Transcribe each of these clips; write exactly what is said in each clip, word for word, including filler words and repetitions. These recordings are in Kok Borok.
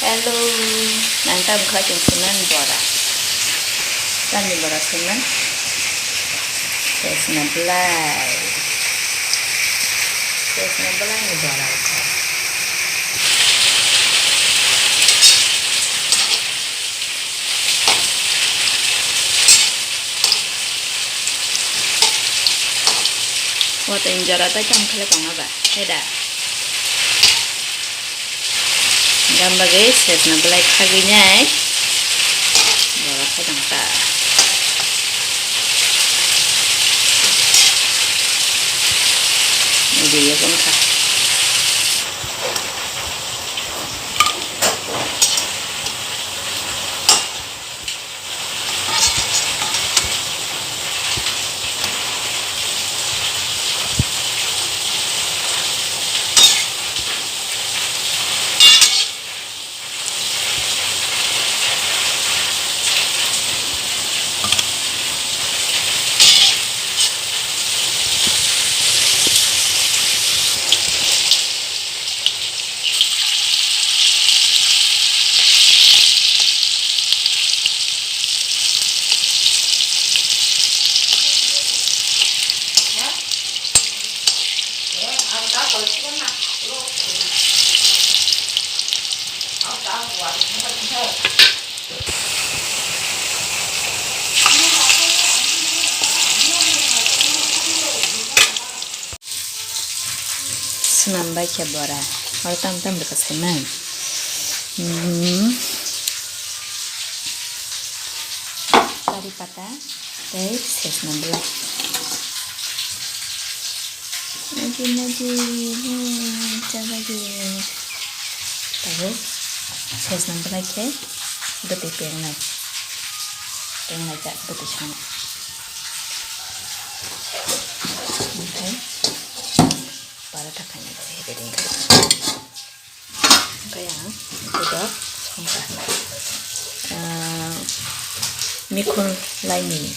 Hello, nang tam kha chwng swngnani bora. Tamni bora swngnai? Sesna belai. Sesna belai ni bora kha. Wata injora ta kam khala tongma ba. Heda. Gam bagwi sesna belai khagwi nai. Borok khe tong ta. Video wngkha. Swnam bai khe bora. Oro tam tam rwkha saimang. Hmm. Kari pata tei sesna belai. Nagi nagi, hmm, chabagi. Tabuk sesna belai khe bwtwi pengnai. Pengnai jak bwtwi sanai. Oke. Paratha khaina bagwi ready wngkha. Oke, ang gudok songkha. Ah, mikhun laini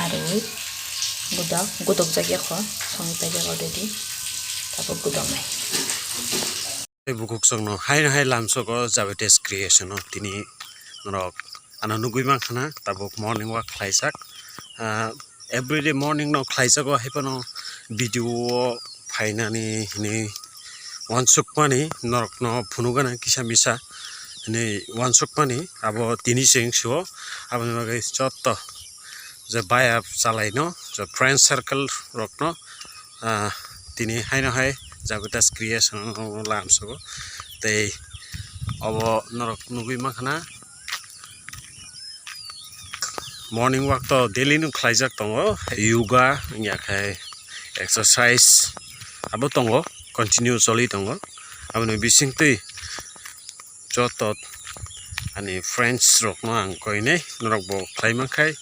aru gudok, gudok jakya kho, songwi paijak already. Tabuk gudoknai. Tei bukhuk chwngno haino hai lamsogo Javitas Creation o tini norok ano nugwi mankha na tabuk morning walk khlaijak. Ah, everyday morning no khlaijago, hai phano video o phainani hinwi uansukmani norokno phunukgana kisa misa hinwi uansukmani abo tini chwng sio. Aboni bagwi joto je baya chalaino je friend circle rokno, ah, tini haino hai Javitas Creation o lamsogo. Tei obo norok nugwi mankha na morning walk to daily no khlaijak tongo, yoga wngya khai exercise abo tongo, continue choli tongo. Aboni bisingtwi joto ani friends rokno ang koinai, norok bo khlai mankhai,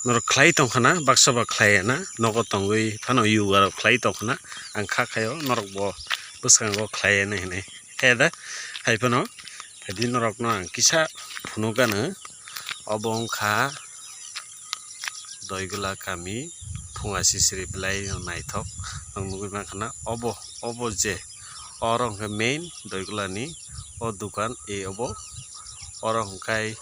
norok khlai tongkhana, baksa ba khlai ya na, nogo tongwi phano yoga rok khlai tongkhana, ang kha khaio norok bo bwskango khlai ya na hinwi. He da, hai phano, haidi norokno ang kisa phunukgano, obo wngkha Doigula kami, Phunga Sisiri belai no naithok, ang nugwi mankha na, obo, obo je, oro hwnkhe main Doigula ni o dukan, e obo, oro hwnkhe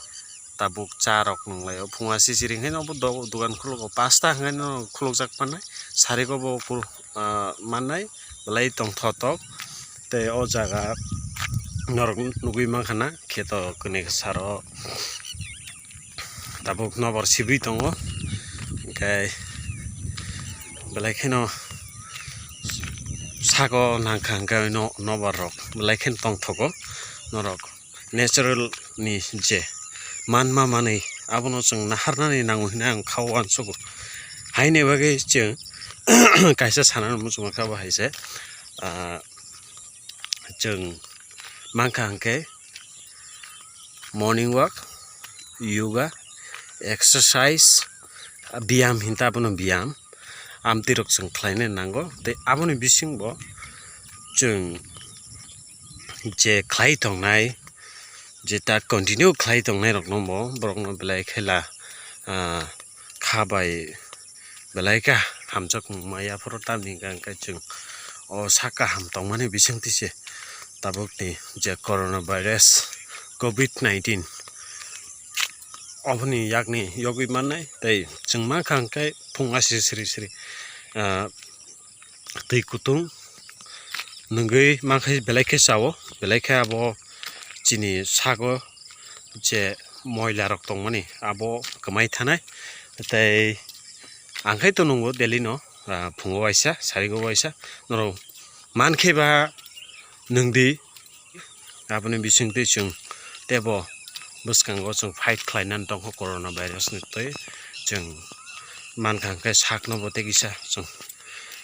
tabuk cha rok nunglai o. Phunga sisiri hwnkhe no obo do-, dogan khuluk o, pasta hwnkhe no khulukjak mannai, sari o bo kul-, ah, mannai, belai tongthotok. Tei o jaga norok nugwi mankha na kheto kwnwi saro tabuk nokbar sibwi tongo, hwnkhe belai kheno sako nangkha hwnkhe no-, nokbar rok belai kheno tongthogo norok. Natural ni je manma manwi abono chwng naharnani nango hinwi ang kha uansugo. Haini bagwi chwng kaisa sanani muchungma khe abo hai se, ah, chwng mankha hwnkhe morning walk, yoga, exercise, biyam hinta abono biyam. Amtwi rok chwng khlainai nango. Tei aboni bisingbo chwng je khlai tongnai, je ta continue khlai tongnai rokno bo borokno belai khela, ah, kha bai belai kha hamjakmung maya phuru, tamni hwnkhe chwng o sak kaham tongmani bisingtwi se tabukni je corona virus Covid nineteen oboni yakni yogwi mannai, tei chwng mankha hwnkhe phung asi sri sri, ah, twi kutung nwngwi mankhe belai khe chao, belai khe abo chini sago je moila rok tongmani abo kwmai thanai, tei ang khai to nungo daily no, ah, phungo waisa, sarigo waisa, norok mankhe ba nwngdi. Aboni bisingtwi chwng teibo bwskango chwng fight khlainani tongkha corona virus ni twi. Chwng mankha hwnkhe sakno bo tei kisa chwng,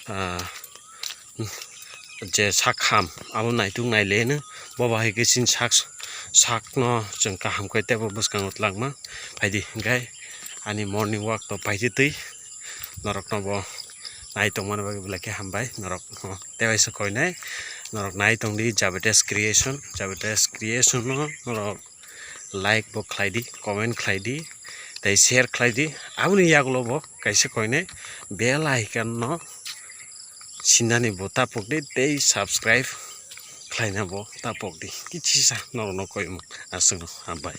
ah, je sak ham abo naituk naileno bo bahai khe chini sak, sakno chwng kaham khe teibo bwskango twlangma phaidi hwnkhe ani morning walk to paidi twi norokno bo nai tongmani bagwi belai khe hambai norokno tei waisa koinai norok nai tongdi Jabetes Creation, Jabetes Creation no norok like bo khlaidi, comment khlaidi, tei share khlaidi. Aboni yagulo bo kaisa koinai bell icon no sinani bo tapokdi tei subscribe khlaina bo tapokdi. Kichisa norokno koimung aswkno hambai.